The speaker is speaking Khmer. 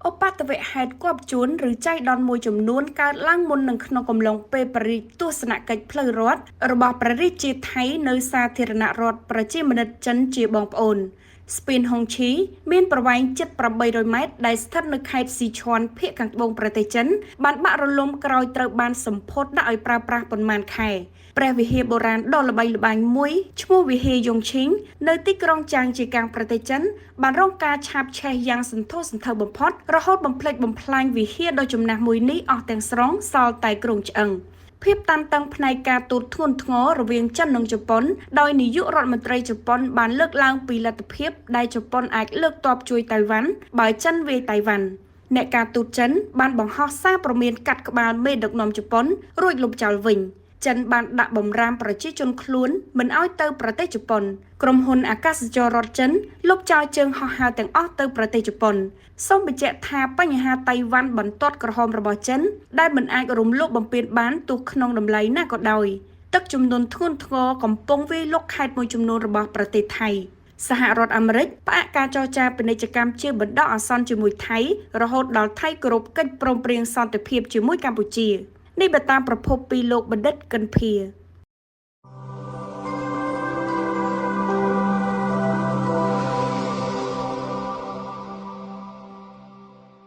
ឧបទ្ទវហេតុគាប់ជួនឬចៃដន្យមួយចំនួនកើតឡើងមុននឹងក្នុងកំឡុងពេលព្រះរាជទស្សនកិច្ចផ្លូវរដ្ឋរបស់ព្រះរាជាថៃនៅសាធារណរដ្ឋប្រជាមានិតចិនជាបងប្អូន ស្ពានហុងឈីមានប្រវែងជិត800ម៉ែត្រដែលស្ថិតនៅខេត្តស៊ីឈွန်ភាគខាងត្បូងប្រទេសចិនបានបាក់រលំក្រោយត្រូវបានសម្ពោធដាក់ឲ្យប្រើប្រាស់ប៉ុន្មានខែព្រះវិហារបុរាណដ៏ល្បីល្បាញមួយឈ្មោះវិហារយងឈីងនៅទីក្រុងចាងជាកាំងប្រទេសចិនបានរងការឆាបឆេះយ៉ាងសន្ធោសន្ធៅបំផុតរហូតបំផ្លិចបំផ្លាញវិហារដ៏ចំណាស់មួយនេះអស់ទាំងស្រុងសល់តែគ្រោងឆ្អឹងភាពតានតឹងផ្នែកការទូតធ្ងន់ធ្ងររវាងចិននិងជប៉ុនដោយនាយករដ្ឋមន្ត្រីជប៉ុនបានលើកឡើងពីលទ្ធភាពដែលជប៉ុនអាចលើកទ័ពជួយតៃវ៉ាន់បើចិនវាយតៃវ៉ាន់អ្នកការទូតចិនបានបង្ហោះសារព្រមានកាត់ក្បាលមេដឹកនាំជប៉ុនរួចលុបចោលវិញចិនបានដាក់បំរាមប្រជាជនខ្លួនមិនឲ្យទៅប្រទេសជប៉ុនក្រុមហ៊ុនអាកាសចររដ្ឋចិនលុបចោលជើងហោះហើរទាំងអស់ទៅប្រទេសជប៉ុនសូមបញ្ជាក់ថាបញ្ហាតៃវ៉ាន់បន្ទាត់ក្រហមរបស់ចិនដែលមិនអាចរំលោភបំពានបានទោះក្នុងតម្លៃណាក៏ដោយទឹកចំនួនធ្ងន់ធ្ងរកំពុងវាយលុកខេត្តមួយចំនួនរបស់ប្រទេសថៃសហរដ្ឋអាមេរិកផ្អាកការចរចាពាណិជ្ជកម្មជាបណ្ដោះអាសន្នជាមួយថៃរហូតដល់ថៃគោរពកិច្ចព្រមព្រៀងសន្តិភាពជាមួយកម្ពុជានេះបើតាមប្រភពពីលោកបណ្ឌិតកិនភា។